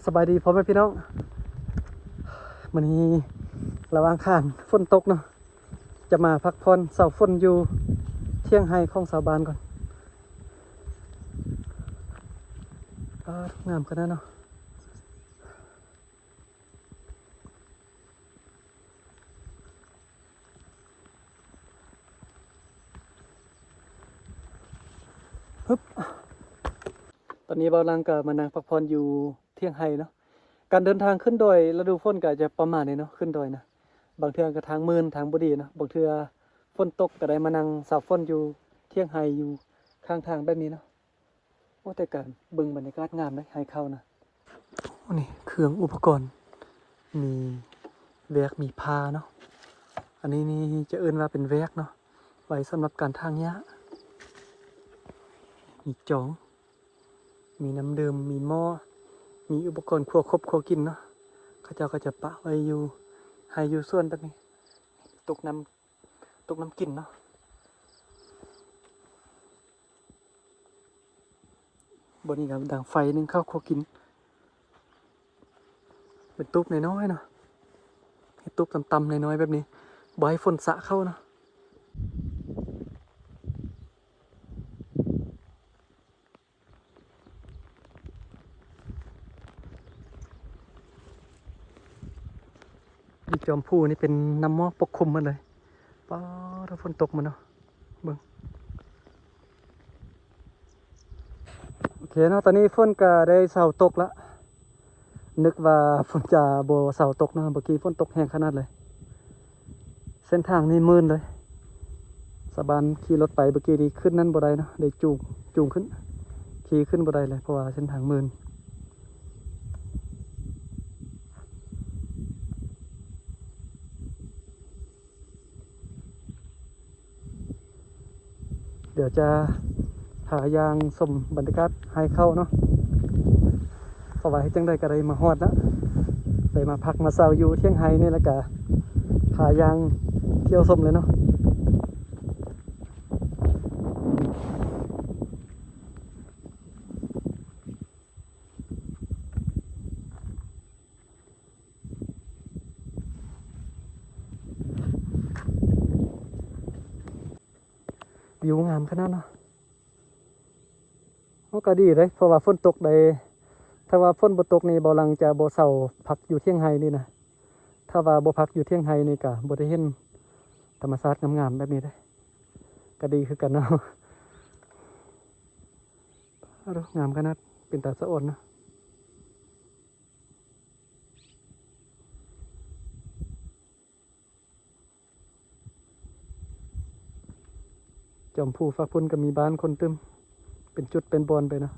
ສະບາຍດີພໍ່ແມ່ພີ່ນ້ອງ, ມື້ນີ້ລະຫວ່າງຄານຝົນຕົກເນາະ ຈະມາພັກຜ່ອນເຊົາຝົນຢູ່ທ່ຽງໄຮ່ຂອງຊາວບ້ານກ່ອນ. ປາດ ງາມຂະໜາດເນາະ. ຮຶບ ຕອນນີ້ບ່າວຫຼັງກໍມານັ່ງພັກຜ່ອນຢູ່ທ່ຽງໄຮ່ເນາະ. ການເດີນທາງຂຶ້ນດອຍລະດູຝົນກໍຈະປະມານນີ້ເນາະ, ຂຶ້ນດອຍນະ ບາງເທື່ອກໍທາງມື່ນ ທາງບໍ່ດີເນາະ, ບາງເທື່ອຝົນຕົກກໍໄດ້ມານັ່ງເຊົາຝົນຢູ່ທ່ຽງໄຮ່ຢູ່ຂ້າງທາງແບບນີ້ເນາະ. ໂອ້ ແຕ່ການເບິ່ງບັນຍາກາດງາມເດ້ ໄຮ່ເຂົ້ານະ. ໂອ້ ນີ້ເຄື່ອງອຸປະກອນ ມີແວກ ມີພາເນາະ. ອັນນີ້ນີ້ຈະເອີ້ນວ່າເປັນແວກເນາະ ໄວ້ສຳລັບການຖາງຫຍ້າ. ມີຈອງ ມີນ້ຳດື່ມ ມີໝໍ້ ມີອຸປະກອນຄົວຄົບຄົວກິນເນາະ. ເຂົາເຈົ້າກໍຈະປະໄວ້ຢູ່ໄຮ່ຢູ່ສວນແບບນີ້ ຕົກນ້ຳ ຕົກນ້ຳກິນເນາະ. ບ່ອນນີ້ກໍດັງໄຟ ໜຶ້ງເຂົ້າຄົວກິນ ເປັນຕູບນ້ອຍໆເນາະ, ເຮັດຕູບຕ່ຳໆນ້ອຍໆແບບນີ້ ບໍ່ໃຫ້ຝົນສະເຂົ້າເນາະ. ຢູ່ຈອມພູນີ້ເປັນນ້ຳໝອກປົກຄຸມໝົດເລີຍ. ປາດ ຝົນຕົກມາເນາະ ເບິ່ງ. ໂອເຄເນາະ, ຕອນນີ້ຝົນກໍໄດ້ເຊົາຕົກລະ. ນຶກວ່າຝົນຈະບໍ່ເຊົາຕົກເນາະ, ເມື່ອກີ້ຝົນຕົກແຮງຂະໜາດເລີຍ. ເສັ້ນທາງນີ້ມື່ນເລີຍ. ຊາວບ້ານຂີ່ລົດໄປເມື່ອກີ້ນີ້ຂຶ້ນນັ້ນບໍ່ໄດ້ເນາະ, ໄດ້ຈູງ ຈູງຂຶ້ນ ຂີ່ຂຶ້ນບໍ່ໄດ້ເລີຍ ເພາະວ່າເສັ້ນທາງມື່ນ. ດຽວຈະພາຍ່າງຊົມບັນຍາກາດໄຮ່ເຂົ້າເນາະ, ເພາະວ່າເຮັດຈັ່ງໃດກໍໄດ້ມາຮອດລະ ໄດ້ມາພັກມາເຊົາຢູ່ທ່ຽງໄຮ່ນີ້ ແລ້ວກະພາຍ່າງທ່ຽວຊົມເລີຍເນາະ. ວິວງາມຂະໜາດເນາະ. ໂອ້ ກໍດີເດ້ ເພາະວ່າຝົນຕົກໄດ້. ຖ້າວ່າຝົນບໍ່ຕົກນີ້ ບ່າວຫຼັງຈະບໍ່ເຊົາພັກຢູ່ທ່ຽງໄຮ່ນີ້ນະ. ຖ້າວ່າບໍ່ພັກຢູ່ທ່ຽງໄຮ່ນີ້ ກໍບໍ່ໄດ້ເຫັນທຳມະຊາດງາມໆແບບນີ້ເດ້. ກໍດີຄືກັນເນາະ. ໂອ້ ງາມຂະໜາດ ເປັນຕາສະອອນເນາະ. ຈອມພູຟາກພຸ້ນກໍມີບ້ານຄົນຕື່ມ ເປັນຈຸດເປັນບ່ອນໄປເນາະ.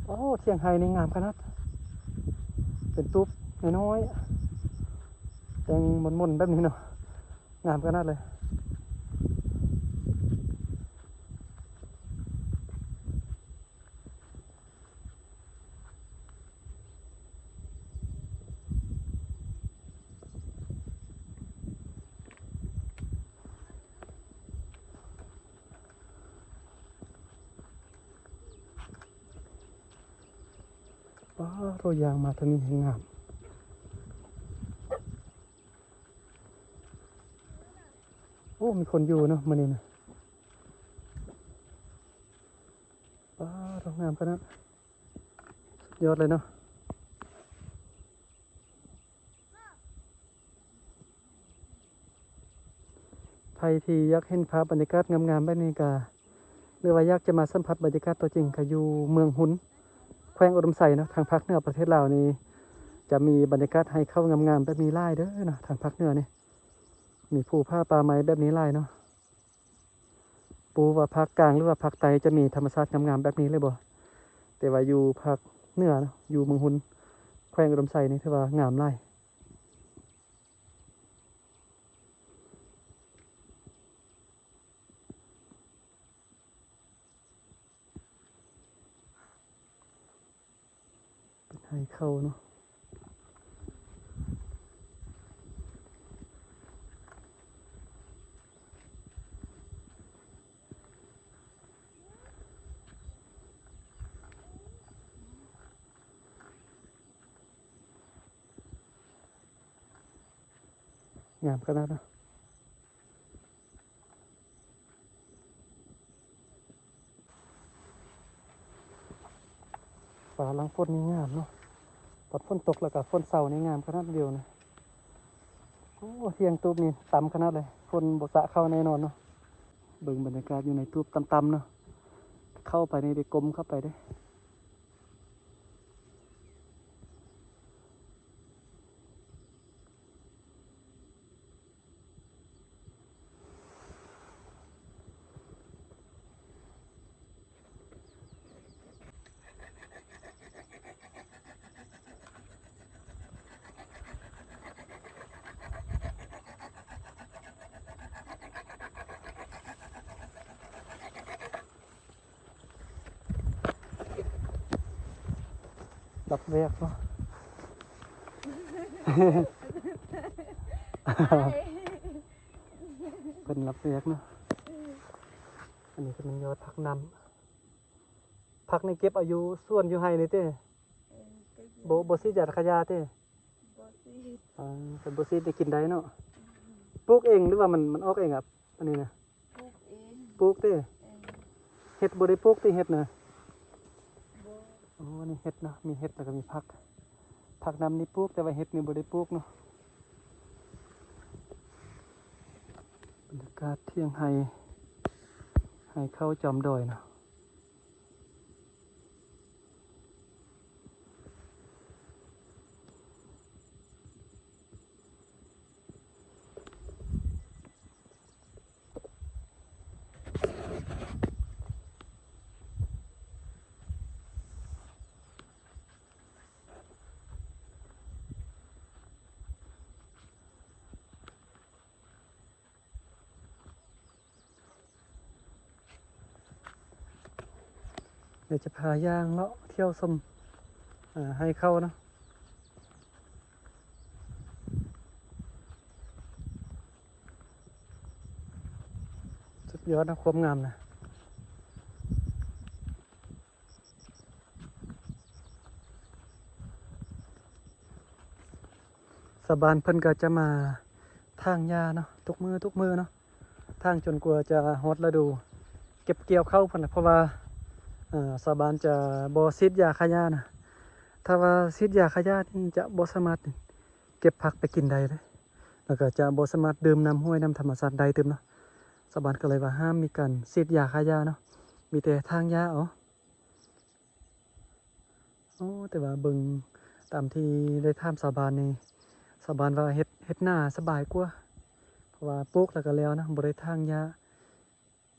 ໂອ້ ທ່ຽງໄຮ່ນີ້ງາມຂະໜາດ ເປັນຕູບນ້ອຍໆ ແຕ່ງມົນໆແບບນີ້ເນາະ. ງາມຂະໜາດເລີຍ. ປາໂທ ຍ່າງມາທາງນີ້ແຮ່ງງາມ. ໂອ້ ມີຄົນຢູ່ເນາະມື້ນີ້ນະ. ປາໂທ ງາມຂະໜາດ ສຸດຍອດເລີຍເນາະ. ໃຜທີ່ຢາກເຫັນພາບບັນຍາກາດງາມໆແບບນີ້ກະ ຫຼືວ່າຢາກຈະມາສຳຜັດບັນຍາກາດຕົວຈິງ ກະຢູ່ເມືອງຮຸນ ແຂວງອຸດົມໄຊເນາະ. ທາງພາກເໜືອປະເທດລາວນີ້ ຈະມີບັນຍາກາດໄຮ່ເຂົ້າງາມໆແບບນີ້ຫຼາຍເດີເນາະ. ທາງພາກເໜືອນີ້ ມີພູຜາປ່າໄມ້ແບບນີ້ຫຼາຍເນາະ. ບໍ່ຮູ້ວ່າພາກກາງ ຫຼືວ່າພາກໃຕ້ ຈະມີທຳມະຊາດງາມໆແບບນີ້ຫຼືບໍ່, ແຕ່ວ່າຢູ່ພາກເໜືອເນາະ ຢູ່ເມືອງຮຸນ ແຂວງອຸດົມໄຊນີ້ ຖືວ່າງາມຫຼາຍ. ໄຮ່ເຂົ້າເນາະ. ງາມຂະໜາດເນາະ. ຟ້າຫຼັງຝົນນີ້ງາມເນາະ. ຕອນຝົນຕົກແລ້ວກໍຝົນເຊົານີ້ງາມຂະໜາດ ວິວນີ້. ໂອ້ ທ່ຽງຕູບນີ້ຕ່ຳຂະໜາດເລີຍ. ຝົນບໍ່ສະເຂົ້າແນ່ນອນເນາະ. ເບິ່ງບັນຍາກາດຢູ່ໃນຕູບຕ່ຳໆເນາະ. ເຂົ້າໄປນີ້ໄດ້ກົ້ມເຂົ້າໄປເດ້. ລັບແວກເນາະ. ເພິ່ນລັບແວກເນາະ. ອັນນີ້ກໍແມ່ນຍອດຜັກນ້ຳ. ຜັກນີ້ເກັບເອົາຢູ່ສວນຢູ່ໄຮ່ນີ້ຕິ? ເອີ ກໍຢູ່. ບໍ່ ບໍ່ສີດຢາຂ້າຫຍ້າຕິ? ບໍ່ສີດ. ອ່າ ຄັນບໍ່ສີດນີ້ກິນໄດ້ເນາະ. ອືມ. ປູກເອງ ຫຼືວ່າມັນ ມັນອອກເອງ? ອັນນີ້ນະ ປູກເອງ. ປູກຕິ? ເອີ. ເຫັດບໍ່ໄດ້ປູກຕິ ເຫັດນະ? ບໍ່. ໂອ້ ນີ້ເຫັດເນາະ ມີເຫັດແລ້ວກໍມີຜັກ. ຜັກນ້ຳນີ້ປູກ ແຕ່ວ່າເຫັດນີ້ບໍ່ໄດ້ປູກເນາະ. ບັນຍາກາດທ່ຽງໄຮ່ ໄຮ່ເຂົ້າຈອມດອຍເນາະ. ດຽວຈະພາຍ່າງເລາະທ່ຽວຊົມ ເອີ່ ໄຮ່ເຂົ້າເນາະ. ສຸດຍອດເນາະ ຄວາມງາມນະ. ຊາວບ້ານເພິ່ນກໍຈະມາຖາງຫຍ້າເນາະ ທຸກມື້ ທຸກມື້ເນາະ. ຖາງຈົນກວ່າຈະຮອດລະດູເກັບກ່ຽວເຂົ້າພຸ້ນລະ ເພາະວ່າ ເອີ ຊາວບ້ານຈະບໍ່ສີດຢາຂ້າຫຍ້ານະ. ຖ້າວ່າສີດຢາຂ້າຫຍ້ານີ້ຈະບໍ່ສາມາດເກັບຜັກໄປກິນໄດ້ເດ້ ແລ້ວກໍຈະບໍ່ສາມາດດື່ມນ້ຳຫ້ວຍ ນ້ຳທຳມະຊາດໄດ້ຕື່ມເນາະ. ຊາວບ້ານກໍເລີຍວ່າຫ້າມມີການສີດຢາຂ້າຫຍ້າເນາະ ມີແຕ່ຖາງຫຍ້າເອົາ. ໂອ້ ແຕ່ວ່າເບິ່ງຕາມທີ່ໄດ້ຖາມຊາວບ້ານນີ້ ຊາວບ້ານວ່າເຮັດ ເຮັດນາສະບາຍກວ່າ ເພາະວ່າປູກແລ້ວກໍແລ້ວນະ ບໍ່ໄດ້ຖາງຫຍ້າ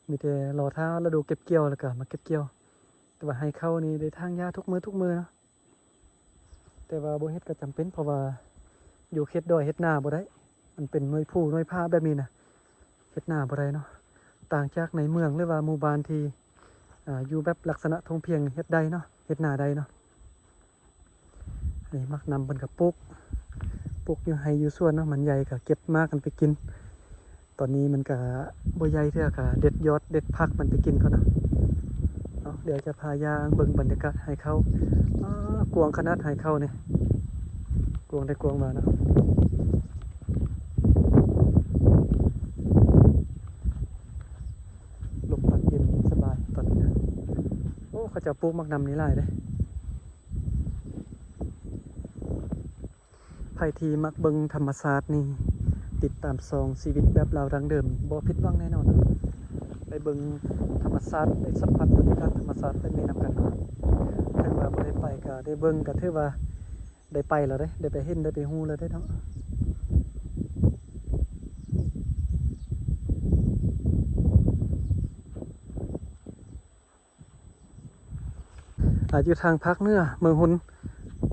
ມີແຕ່ລໍຖ້າລະດູເກັບກ່ຽວແລ້ວກໍມາເກັບກ່ຽວ. ແຕ່ວ່າໄຮ່ເຂົ້ານີ້ໄດ້ຖາງຫຍ້າທຸກມື້ ທຸກມື້ເນາະ. ແຕ່ວ່າບໍ່ເຮັດກໍຈຳເປັນ ເພາະວ່າຢູ່ເຂດດອຍເຮັດນາບໍ່ໄດ້ ມັນເປັນໜ່ວຍພູໜ່ວຍຜາແບບນີ້ນະ ເຮັດນາບໍ່ໄດ້ເນາະ. ຕ່າງຈາກໃນເມືອງ ຫຼືວ່າໝູ່ບ້ານທີ່ ອາ ຢູ່ແບບລັກສະນະທົ່ງພຽງເຮັດໄດ້ເນາະ ເຮັດນາໄດ້ເນາະ. ນີ້ໝາກນ້ຳເພິ່ນກໍປູກ ປູກຢູ່ໄຮ່ຢູ່ສວນເນາະ ມັນໃຫຍ່ກໍເກັບໝາກມັນໄປກິນ. ຕອນນີ້ມັນກະບໍ່ໃຫຍ່ເທື່ອ ກະເດັດຍອດເດັດຜັກມັນໄປກິນກ່ອນເນາະ. ເອົາ ດຽວຈະພາຍ່າງເບິ່ງບັນຍາກາດໄຮ່ເຂົ້າ. ອ້າ ກວ້າງຂະໜາດໄຮ່ເຂົ້ານີ້ ກວ້າງແທ້ກວ້າງວ່າເນາະ. ລົມພັດເຢັນສະບາຍຕອນນີ້ນະ. ໂອ້ ເຂົາເຈົ້າປູກໝາກນ້ຳນີ້ຫຼາຍເດ້. ໃຜທີ່ມັກເບິ່ງທຳມະຊາດນີ້ ຕິດຕາມຊ່ອງຊີວິດແບບລາວດັ້ງເດີມນີ້ ບໍ່ຜິດຫວັງແນ່ນອນ. ໄປເບິ່ງທຳມະຊາດ ໄດ້ສຳຜັດບັນຍາກາດທຳມະຊາດແບບນີ້ນຳກັນເນາະ. ເຖິງວ່າບໍ່ໄດ້ໄປກໍໄດ້ເບິ່ງ ກໍຖືວ່າໄດ້ໄປແລ້ວເດ້ ໄດ້ໄປເຫັນ ໄດ້ໄປຮູ້ແລ້ວເດ້ເນາະ. ອາ ຢູ່ທາງພາກເໜືອ ເມືອງຮຸນ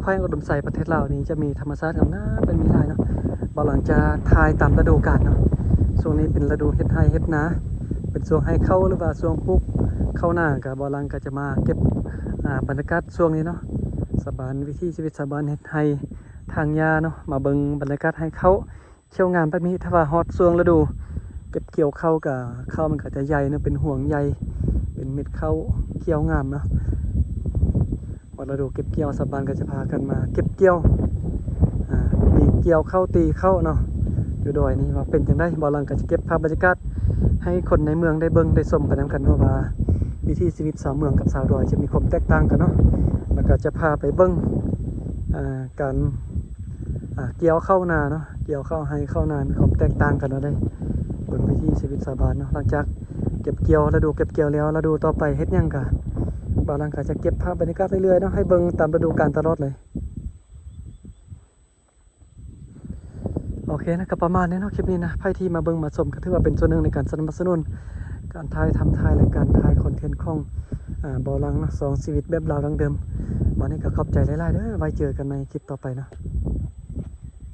ແຂວງອຸດົມໄຊ ປະເທດລາວນີ້ ຈະມີທຳມະຊາດງາມໆ ແບບນີ້ຫຼາຍເນາະ. ບ່າວຫຼັງຈະຖ່າຍຕາມລະດູການເນາະ. ຊ່ວງນີ້ເປັນລະດູເຮັດໄຮ່ເຮັດນາ ເປັນຊ່ວງໄຮ່ເຂົ້າ ຫຼືວ່າຊ່ວງປູກເຂົ້ານາ ກະບ່າວຫຼັງກະຈະມາເກັບ ອາ ບັນຍາກາດຊ່ວງນີ້ເນາະ. ຊາວບ້ານ ວິຖີຊີວິດຊາວບ້ານເຮັດໄຮ່ຖາງຫຍ້າເນາະ. ມາເບິ່ງບັນຍາກາດໄຮ່ເຂົ້າຂຽວງາມແບບນີ້. ຖ້າວ່າຮອດຊ່ວງລະດູເກັບກ່ຽວເຂົ້າກະ ເຂົ້າມັນກະຈະໃຫຍ່ເນາະ ເປັນຮວງໃຫຍ່ ເປັນເມັດເຂົ້າຂຽວງາມເນາະ. ຮອດລະດູເກັບກ່ຽວ ຊາວບ້ານກໍຈະພາກັນມາເກັບກ່ຽວ ອາ ຕີກ່ຽວເຂົ້າ ຕີເຂົ້າເນາະ. ຢູ່ດອຍນີ້ວ່າເປັນຈັ່ງໃດ ບ່າວຫຼັງກໍຈະເກັບພາບບັນຍາກາດໃຫ້ຄົນໃນເມືອງໄດ້ເບິ່ງໄດ້ຊົມໄປນຳກັນເນາະ ວ່າວິຖີຊີວິດຊາວເມືອງກັບຊາວດອຍຈະມີຄວາມແຕກຕ່າງກັນເນາະ. ແລ້ວກໍຈະພາໄປເບິ່ງ ອາ ການ ອາ ກ່ຽວເຂົ້ານາເນາະ ກ່ຽວເຂົ້າໄຮ່ເຂົ້ານາ ມີຄວາມແຕກຕ່າງກັນເນາະ. ໄດ້ເບິ່ງວິຖີຊີວິດຊາວບ້ານເນາະ ຫຼັງຈາກເກັບກ່ຽວ ລະດູເກັບກ່ຽວແລ້ວ ລະດູຕໍ່ໄປເຮັດຫຍັງກະ ບ່າວຫຼັງກໍຈະເກັບພາບບັນຍາກາດເລື້ອຍໆເນາະ ໃຫ້ເບິ່ງຕາມລະດູການຕະຫຼອດເລີຍ. ໂອເຄນະ ກໍປະມານນີ້ເນາະ ຄລິບນີ້ນະ. ໃຜທີ່ມາເບິ່ງມາຊົມກໍຖືວ່າເປັນສ່ວນໜຶ່ງໃນການສະໜັບສະໜູນການຖ່າຍທຳ ຖ່າຍລາຍການ ຖ່າຍຄອນເທັນຂອງ ອາ ບ່າວຫຼັງເນາະ ສອງຊີວິດແບບລາວດັ້ງເດີມ. ບາດນີ້ກໍຂອບໃຈຫຼາຍໆເດີ້ ໄວ້ເຈີກັນໃໝ່ຄລິບຕໍ່ໄປເນາະ.